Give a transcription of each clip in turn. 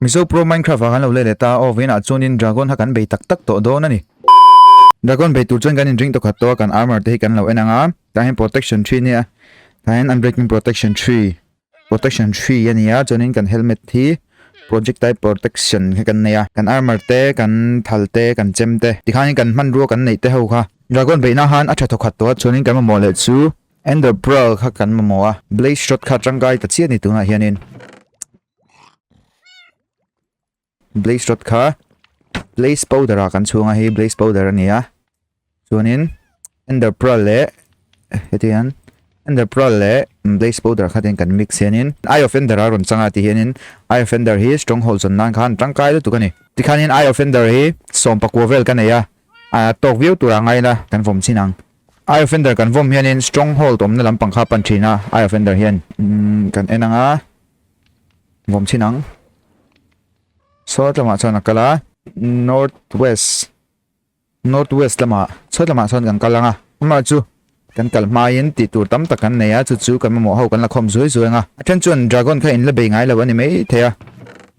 Mizo Pro Minecraft ah kan lo let leh ta a, aw vawiinah chuanin Dragon kha kan bei tak tak tawh dawn a ni. Dragon bei tur chuan kan inring tawkhat tawh a, kan armor te hi kan lo en ang a, tah hian protection three nia, tah hian unbreaking protection three, protection three a ni a, chuanin kan helmet hi projectile protection kha kan nei a, kan armor te, kan thal te, kan chem te, tikhanin kan hmanrua kan neih te ho kha Dragon beihna han a tha thawkhat tawh a, chuanin kan mamawh leh chu Ender Pearl kha kan mamawh a, Blaze Rod kha tangkai ta chiah a ni tunah hianin. Blaze rod kha blaze powder ah kan chhung a hei blaze powder a ni a chuanin ender pearl leh heti hian ender pearl leh blaze powder kha ten kan mix hianin eye of ender a rawn chang a ti hianin eye of ender hi stronghold zawn nan khan tangkai lutuk a ni tikhanin eye of ender hi sawm pakua vel ka nei a a tawk viau tur a ngai la kan vawm chin ang eye of ender kan vawm hianin stronghold awmna lampang kha a pan thin a eye of ender hian kan en ang a. Vawm chin ang. Saw lamah chuan a kal a. North west. North west lamah saw lamah chuan kan kal ang a. Amah chu kan kal hmain tih tur tam tak kan nei a chu chu kan mamawh ho kan la khawm zuai zuai ang a. A then chuan dragon kha in la bei ngai lo a ni mai thei a.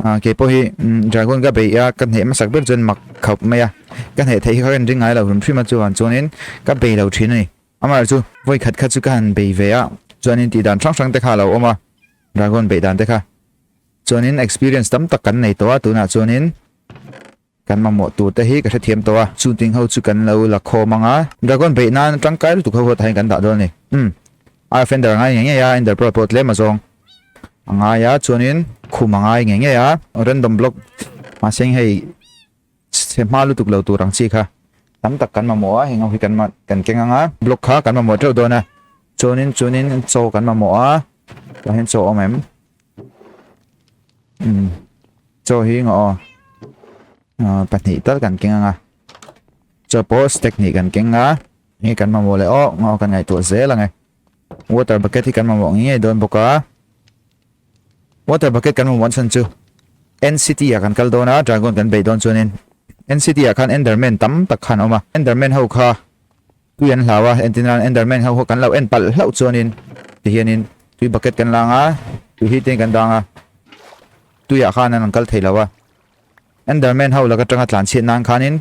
Ah kei pawh hi dragon ka bei a ka hneh hmasak ber chuan mak khauh mai a. Ka hneh theih hi kha ka inring ngai lo hrim hrim a chuan chuanin ka bei lo thin a ni. Amah chu vawi khat kha chu ka han bei ve a chuanin tih dan hrang hrang te kha a lo awm a. Dragon beih dan te kha chuanin experience tam tak kan nei tawh a tunah chuanin kan mamawh tur te hi ka hrethiam tawh a chuting ho chu kan lo la khawm ang a Dragon beih nan tangkai lutuk ho ho tah hian kan dah dawn a ni umm a fender a ngai ngei ngei a ender pearl pawh tlem a zawng a ngai a chuanin khum a ngai ngei ngei a random block mahse hei chhe hma lutuk lo tur ang chi kha tam tak kan mamawh a heng ho hi kan kan keng ang a block kha kan mamawh teuh dawn a chuanin chuanin chaw kan mamawh a tah hian chaw awm em umm chaw hi eng aw ah pahnih tal kan keng ang a chaw pawh stack hnih kan keng a nge kan mamawh leh aw ngaw kan ngaihtuah zel ang e water bucket hi kan mamawh ngei dawn bawk a. Water bucket kan mamawh chhan chu NCT ah kan kal dawn a, dragon kan beih dawn chuanin NCT ah khan enderman tam tak khan a awm a, enderman ho kha tui an hlau a, entir nan enderman ho kan lo en palh hlauh chuanin tihianin tui bucket kan lang a, tui hi te kan dang a, tuiah khan an kal thei lo a, enderman ho laka tanga tlan chhiat nan khanin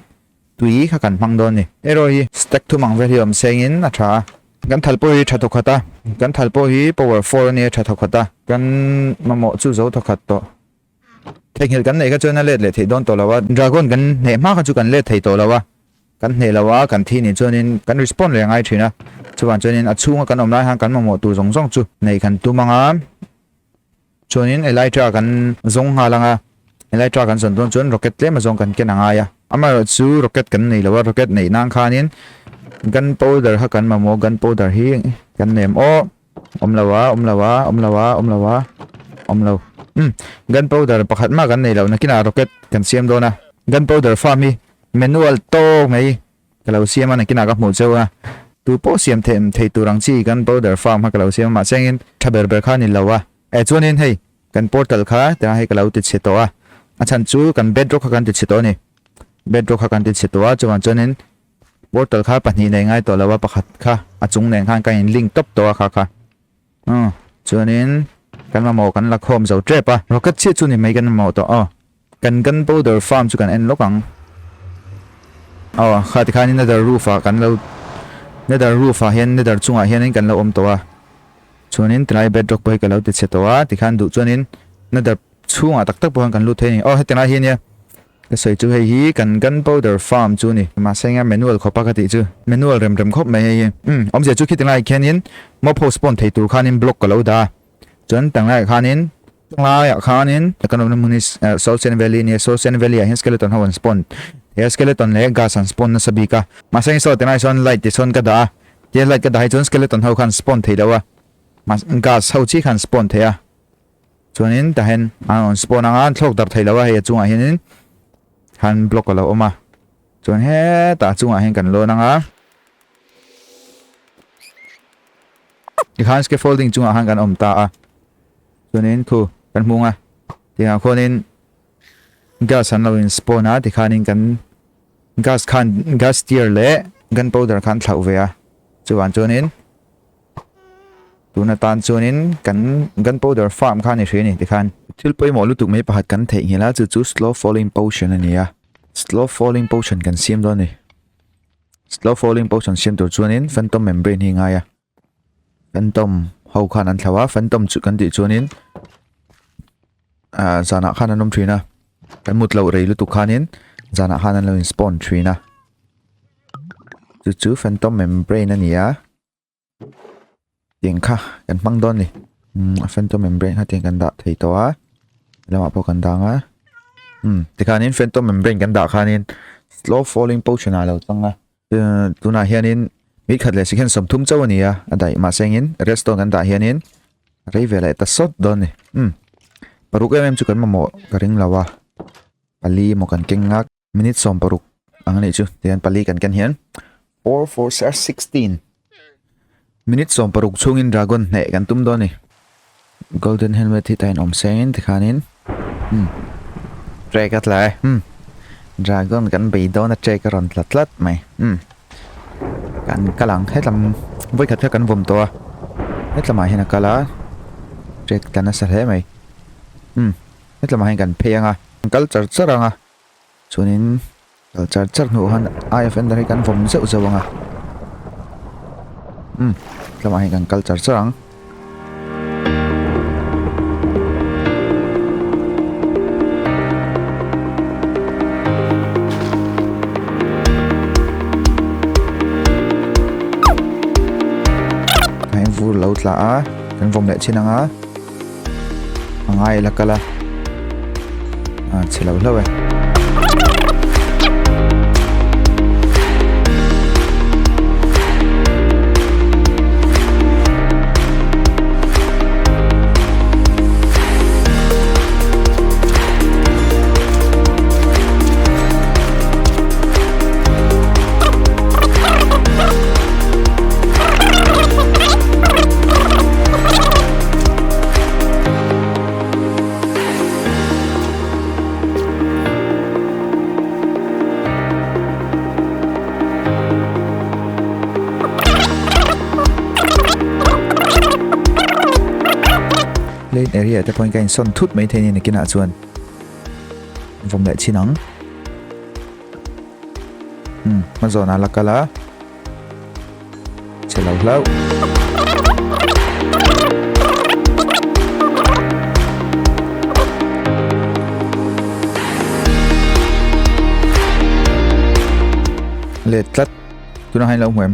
Tui kha kan hmang dawn ni. Arrow hi stack thum ang vel hi awm sengin a tha a. Kan thal pawh hi tha thawkhat a. Kan thal pawh hi power four a nia tha thawkhat a. Kan mamawh chu zo thawkhat tawh. Theihnghilh kan neih kha chuan a let leh theih dawn tawh lo a. Dragon kan hneh hma kha chu kan let thei tawh lo a. Kan hneh lo a, kan thi nih chuanin kan respawn leh a ngai thin a. Chuvang chuanin a chhunga kan awm lai khan kan mamawh tur zawng zawng chu neih kan tum ang a. Chuanin Elytra kan zawng nghal ang a, Elytra kan zawn dawn chuan rocket tlem azawng kan ken a ngai a. Amaherawhchu rocket kan nei lo a, rocket neih nan khanin gun powder kha kan mamawh, gun powder hi kan nem aw, awm lo a, awm lo a, awm lo a, awm lo a, awm lo. Umm, gun powder pakhat mah kan nei lo, nakinah rocket kan siam dawn a. Gun powder farm hi manual tawk mai. Ka lo siam a nakinah ka hmuh cheu a, tu pawh siam theih thei tur ang chi kan powder farm kha ka lo siam a mahse engin tha ber ber kha a ni lo a, eh chuanin hei kan portal kha tiang hei ka lo ti chhe tawh a, a chhan chu kan bedrock kha kan ti chhe tawh a ni, bedrock kha kan ti chhe tawh a chuvang chuanin portal kha pahnih nei ngai tawh lo a pakhat kha a chung nen khan ka in link tawp tawh a kha kha umm chuanin kan mamawh kan la khawm zo tep a, rocket chiah chu ni mai kan mamawh tawh aw. Kan gun powder farm chu kan en lawk ang. Aw kha tikhanin nether roof ah kan lo nether roof ah hian nether chungah hianin kan lo awm tawh a. Chuanin tilai bedrock pawh hi ka lo ti chhe tawh a tikhan duh chuanin nether chhungah tak tak pawh hian kan lut thei a ni. Aw heti lai hi ania ka sawi chu hei hi kan gun powder farm chu a ni. Mahse enge manual khawp a ka tih chu manual rem rem khawp mai hei hi. Umm awmzia chu khiti lai khianin mob ho spawn thei tur khanin block ka lo dah a. Chuan tanglaiah khanin tanglaiah khanin kan awmna hmun hi Soul Sand Valley a nia Soul Sand Valley ah hian skeleton ho an spawn he skeleton leh ghast an spawn nasa bik a mahse heng saw tilai sawn light ti sawn ka dah a tia light ka dah hi chuan skeleton ho khan spawn thei lo a mahse ghast ho chi khan spawn thei a chuanin tah hian an rawn spawn ang a an thlawk darh thei lo a hei a chungah hianin han block a lo awm a chuan hetah a chungah hian kan lawn ang a. Tikhan scaffolding chungah khan kan awm ta a chuanin khu kan hmung a tiang khuanin gas an lo in spawn a tikhanin kan gas khan gas tier leh gun powder khan thlauh ve a chuan chuanin tuna tan chuanin kan gun powder farm kha ni hri a ni tikhan. Thil pawimawh lutuk mai pakhat kan theihnghilh a, chu chu slow falling potion a ni a. Slow falling potion kan siam dawn a ni. Slow falling potion siam tur chuanin phantom membrane hi a ngai a. Phantom ho khan an thlau a, phantom chu kan tih chuanin ah zanah khan an awm thin a. Kan mut loh rei lutuk khanin zanah khan an lo in spawn thin a. Chu chu phantom membrane a ni a. Tiang kha kan hmang dawn ni umm a phantom membrane kha tiang kan dah thei tawh a lamah pawh kan dang a umm tikhanin phantom membrane kan dah khanin slow falling potion ah a lo chang a tunah hianin mi khat leh second 30 chauh a ni a a daih mahse engin redstone kan dah hianin rei ve leh ta sawt dawn ni umm paruk em em chu kan mamawh ka ring lo a pali emaw kan keng a. Minute 16 ang anih chu tihian pali kan ken hian 4 4 16 minute 16 chhungin dragon hneh kan tum dawn a ni golden helmet hi tain awm sengin tikhanin hmm trek a tla e hmm dragon kan bei dawn a trek a rawn tla tlat mai hmm kan kal ang hetlam vawikhat kha kan vawm tawh a hetlamah hian a kal a trek tla nasa hle mai hmm hetlamah hian kan phei ang a kan kal char char ang a. Chuanin kal char char hnuah khan eye of ender hi kan vawm zeuh zeuh ang a. Umm tlangah hian kan kal char char ang. Heng vur lo tla a kan vawm leh chin ang a. A ngai la kal a a chhe lo hlauh e. Plain area te pawhin ka insawn thut mai thei a ni nakinah chuan vawm leh chin ang. Hmm, hma zawnah la kal a. Che lo hlauh. Let tlat. Tuna hain lo hmu em.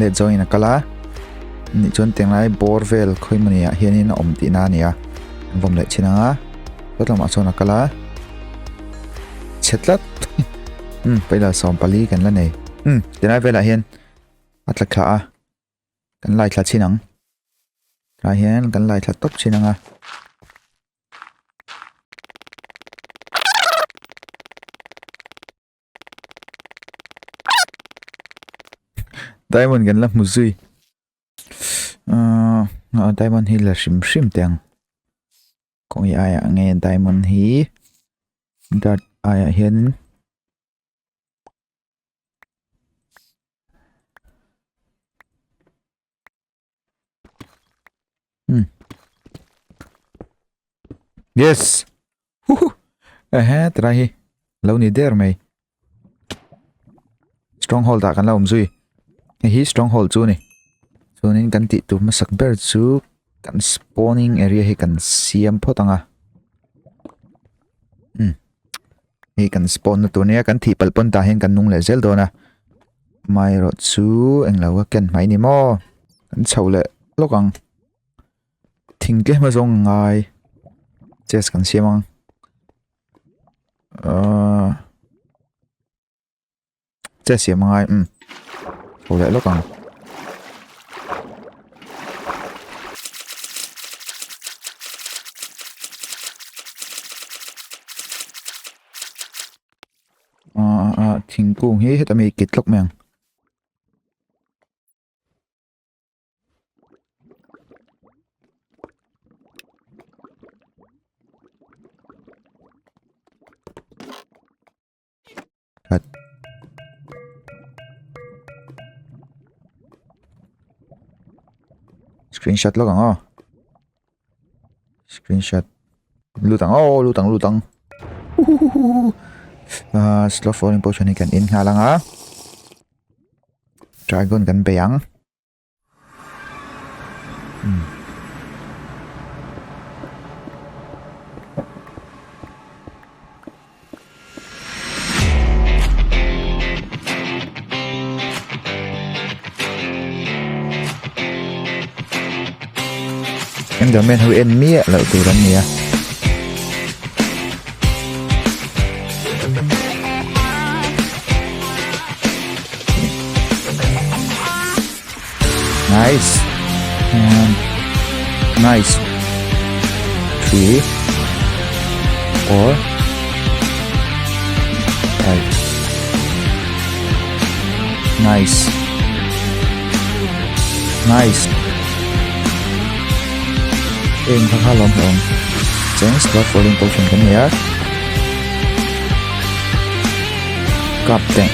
Let zawngin a kal a. Nih chuan tenglai bawr vel khawimawni ah hianin a awm tihna a ni a. An vawm leh thin ang a. Sawtlamah chuan a kal a. Chhe tlat. Hmm, paila 14 kan la nei. Hmm, tilai velah hian a tla thla a. Kan lai thla chin ang. Tlai hian kan lai thla tawp chin ang a. Diamond kan la hmu zui. Uh, diamond hi la hrim hrim teh ang. Kawng hi aiah nge diamond hi dirt aiah hian hmm yes huhu ehe trai hi lo ni der mai Stronghold ah kan la awm zui. Hei hi stronghold chu a ni. Chuanin kan tih tur hmasak ber chu kan spawning area hi kan siam phawt ang a. Hmm. Hei kan spawn na tur nia kan thih palh pawn tah hian kan nung leh zel dawn a. Amaherawh chu englo ka ken hmai ni maw. Kan chho leh lawk ang. Thing tlem a zawng ngai. Chest kan siam ang. Ahh che siam angai umm chho leh lawk ang. Ahh ah thingkung hi heta mi kit lawk mai ang. Khat. Screenshot lawk ang aw. Screenshot. Lut ang aw lut ang lut ang. Ah slow falling potion hi kan in nghal ang a. Dragon kan bei ang. Hmm. Enderman ho en miah loh tur an ni a. Nice. And nice. 3, 4, 5. Nice. Nice. Eng kha kha lawm hlawm. Cheng slow falling potion kan nei a. Kap teh.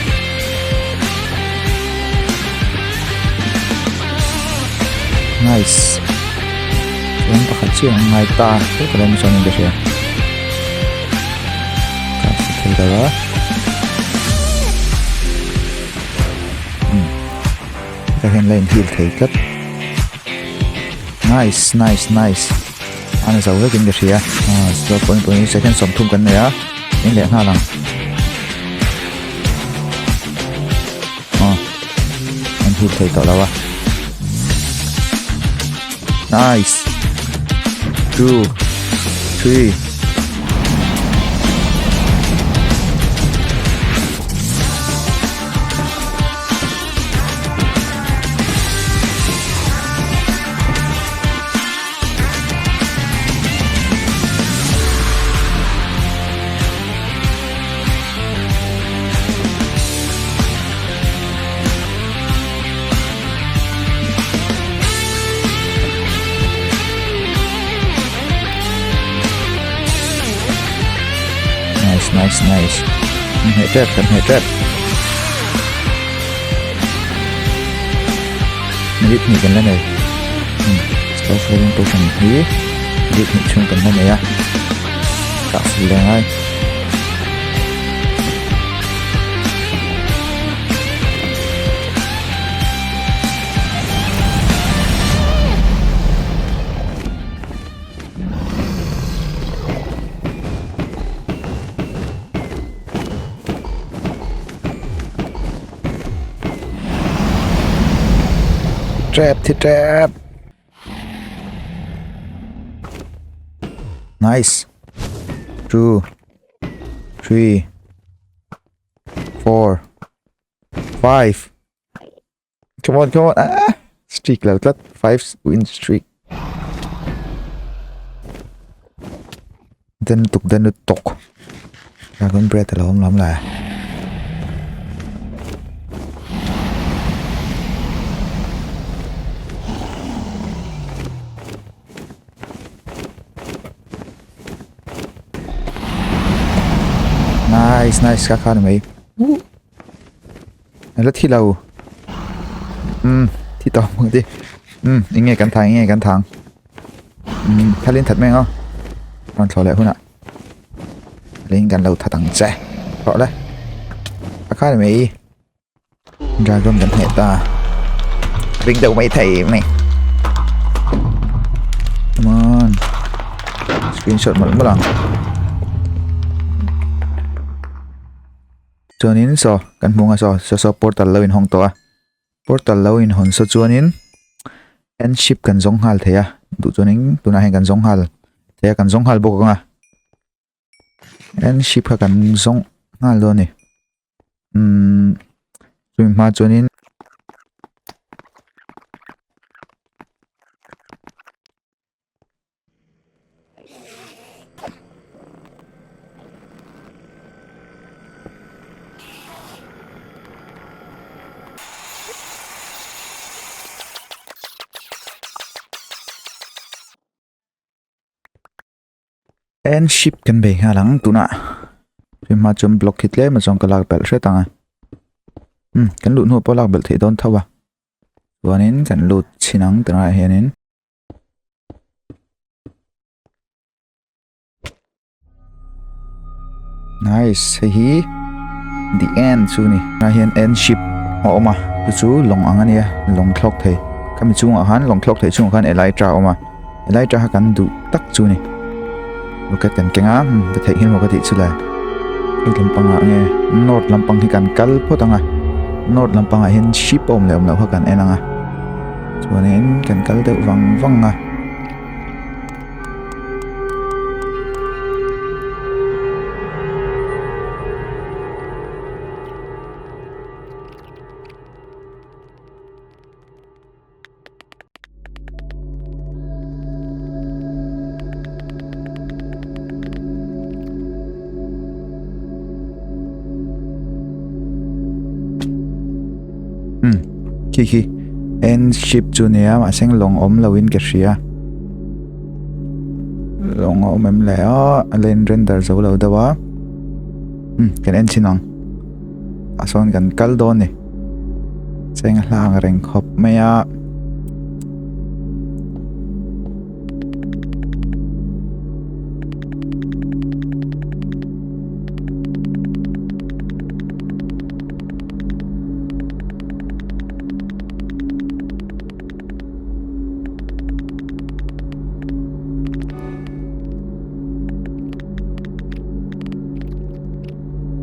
Nice. Chuan pakhat chiah ang ngai ta. He ka lawm chuan in ka hria. Kap thei lo a. Hmm. Ka hian la in heal thei tlat. Nice, nice, nice. An zo vekin ka hria. Ah, slow point point second 30 kan nei a. In leh nghal ang. Ah. An heal thei tawh lo a. Nice. 2 3 Nice, nice, nice. Kan heh tep, kan heh tep. Minute hnih kan la nei. Hmm, slow falling potion hi minute hnih chhung kan la nei a. Kah full leh ngai. Trap thi trap. Nice. 2 3 4 5. Come on, come on. Ah, streak lo tlat. 5 win streak. Den tuk den tuk. Dragon breath a lo awm lam la. Nice, nice ka kha ni mai. Woo. La thi lo. Um, thi tawh ang ti. Um, eng nge kan thang, eng nge kan thang. Um, thalin that mai ang aw. Rawn thlawh leh hunah. Leng kan lo that ang che. Thlawh le. A kha ni mai. Dragon kan hneh ta. Ring deuh mai thei mai. Come on. Screenshot mawlh mawlh ang. Chuanin saw kan hmu ang a saw saw saw portal lo inhawng tawh a portal lo inhawn saw chuanin end ship kan zawng nghal thei a duh chuanin tunah hian kan zawng nghal thei a kan zawng nghal bawk ang a end ship kha kan zawng nghal dawn a ni umm chumi hma chuanin. En ship kan bei nghal ang tunah hma chuan block hi tlem a chuan ka lak belh hret ang a um kan luh hnuah pawh lak belh theih dawn tho a chuanin kan lut chhin ang tunah hianin. Nice, hei hi the end chu ni. Tunah hian end ship a awm a, chu chu lawng ang a nia, lawng thlawk thei. Khami chungah khan lawng thlawk thei chungah khan Elytra a awm a, Elytra kha kan duh tak chu ni. Rocket kan keng a, ka theih hian maw ka tih chu le. Hei lampangah nge north lampang hi kan kal phawt ang a, north lampangah hian ship a awm leh awm loh kha kan en ang a. Chuanin kan kal deuh vang vang a. Hmm, khi khi end ship chu nia mahse lawng awm lo in ka hria lawng a awm em le a a len render zo lo deuh a hmm kan en chhin ang ah sawn kan kal dawn ni cheng hlang reng khawp mai a.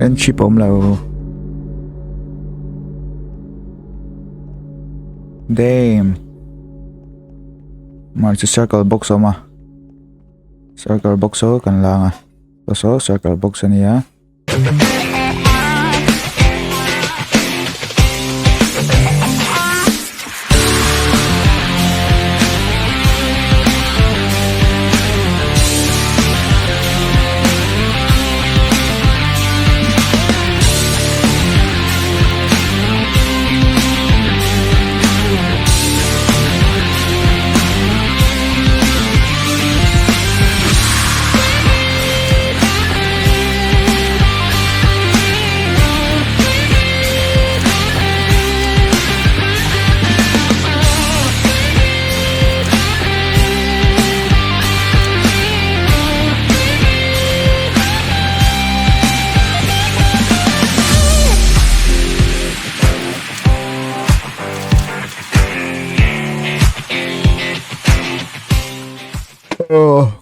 Friendship awm lo. Damn. Mar chu circle box awm a. Circle box ho kan lang a. Saw circle box a nia.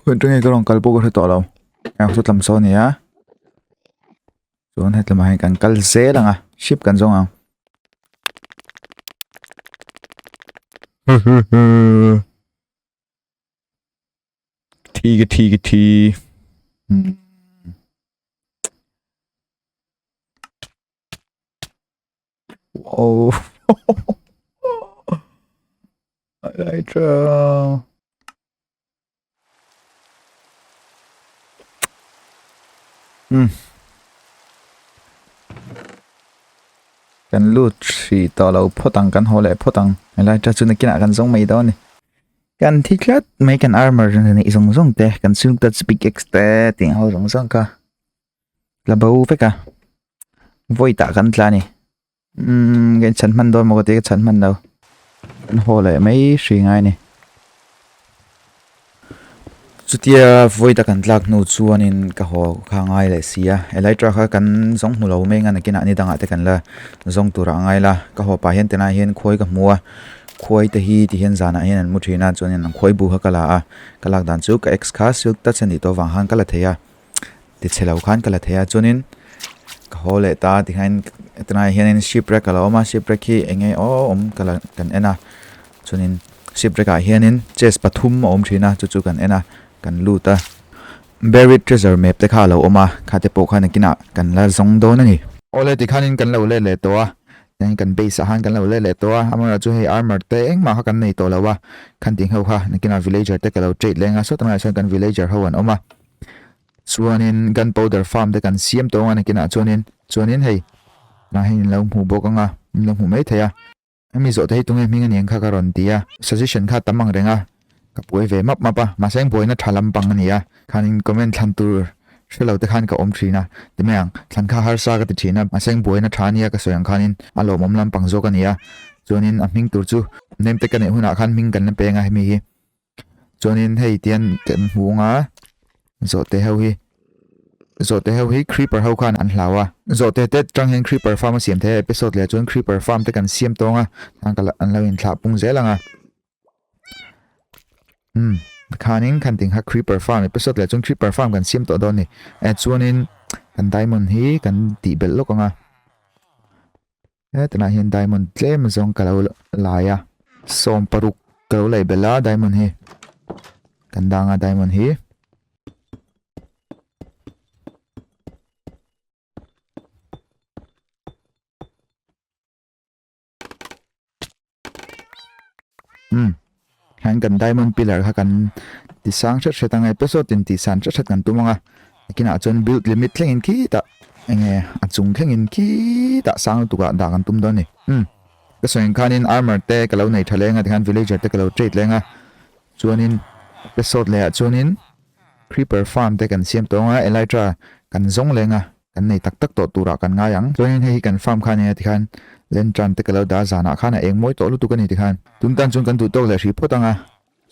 Hun tenge ka rawn kal pawh ka hre tawh lo heng chu tlam sawn a ni a chuan hetlaiah hian kan kal zel ang a ship kan zawng ang. Thi ka thi ka thi Oh. Elytra. Hmm. Kan lut hrih tawh lo phawt ang kan haw leh phawt ang Elytra chu nakinah kan zawng mai dawn a ni. Kan thi tlat mai kan armor neih zawng zawng te kan silk touch pickaxe te tih ang ho zawng zawng kha la bo vek a. Vawi tah kan tla a ni umm ka inchhan hman dawn maw ka ti ka chhan hman lo kan haw leh mai hri ngai a ni chutia vawi ta kan tlak hnu chuanin ka haw kha ngai leh si a elytra kha kan zawng hmu lo mai ang a nakinah ni dangah te kan la zawng tur ah a ngai la ka haw pah hian tunah hian khuai ka hmu a khuai te hi ti hian zanah hian an mu thin a chuanin an khuai bu kha ka la a ka lak dan chu ka ex kha silk touch a nih tawh avang khan ka la thei a. Ti chhe lo khan ka la thei a chuanin ka haw leh ta tikhian tunah hianin shipwreck a lo awm a shipwreck hi eng nge aw awm ka la kan en a chuanin shipwreck ah hianin chest pathum a awm thin a chu chu kan en a kan lut a buried treasure map te kha a lo awm a kha te pawh kha nakinah kan la zawng dawn a ni. Awle tikhanin kan lo let leh tawh a tihian kan base ah khan kan lo let leh tawh a amaherawhchu hei armor te engmah kha kan nei tawh lo a khan tih ho kha nakinah villager te ka lo trade leng a saw tunah sawn kan villager ho an awm a. Chuanin gunpowder farm te kan siam tawh ang a nakinah chuanin chuanin hei tunah hian in lo hmuh bawk ang a in lo hmuh mai thei a hemi zawh te hi tunge hming a ni ang kha ka rawn ti a suggestion kha tam ang reng a ka buai ve map map a mahse eng buaina tha lampang a ni a khanin comment thlan tur hrelo te khan ka awm thin a ti mai ang thlan kha harsa ka ti thin a mahse eng buaina tha a nia ka sawi ang khanin a lawmawm lampang zawk a ni a chuanin a hming tur chu name te ka neih hunah khan hming kan la peng a hemi hi. Chuanin hei tian kan hmu ang a zawhte ho hi. Zawhte ho hi creeper ho khan an hlau a. Zawhte te tang hian creeper farm a siam thei a, episode leh chuan creeper farm te kan siam tawng a, an ka an lo inthlah pung zel ang a. Umm khanin khan ting kha creeper farm episode leh chuan creeper farm kan siam tawh dawn a ni. Eh chuanin kan diamond hi kan tih belh lawk ang a. Hetlaiah hian diamond tlem zawng ka lo lai a 16 ka lo laih belh a diamond hi kan dang a diamond hi. Umm hian kan diamond pillar kha kan ti sang hret hret ang e episode in tih san hret hret kan tum ang a nakinah chuan build limit thlengin khitah enge a chung thlengin khitah sang lutuk ah dah kan tum dawn a ni umm ka sawi ang khanin armor te ka lo nei tha leng a tikhan villager te ka lo trade leng a chuanin episode leh ah chuanin creeper farm te kan siam tawh ang a elytra kan zawng leng a. Kan nei tak tak tawh turah kan ngai ang. Chuanin hei hi kan farm kha ania tikhan lantern te ka lo dah zanah khan a eng mawi tawh lutuk a ni tikhan. Tun tan chuan kan duh tawk leh hrih phawt ang a.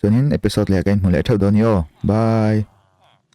Chuanin episode leh ka inhmu leh theuh dawn i aw. Bye.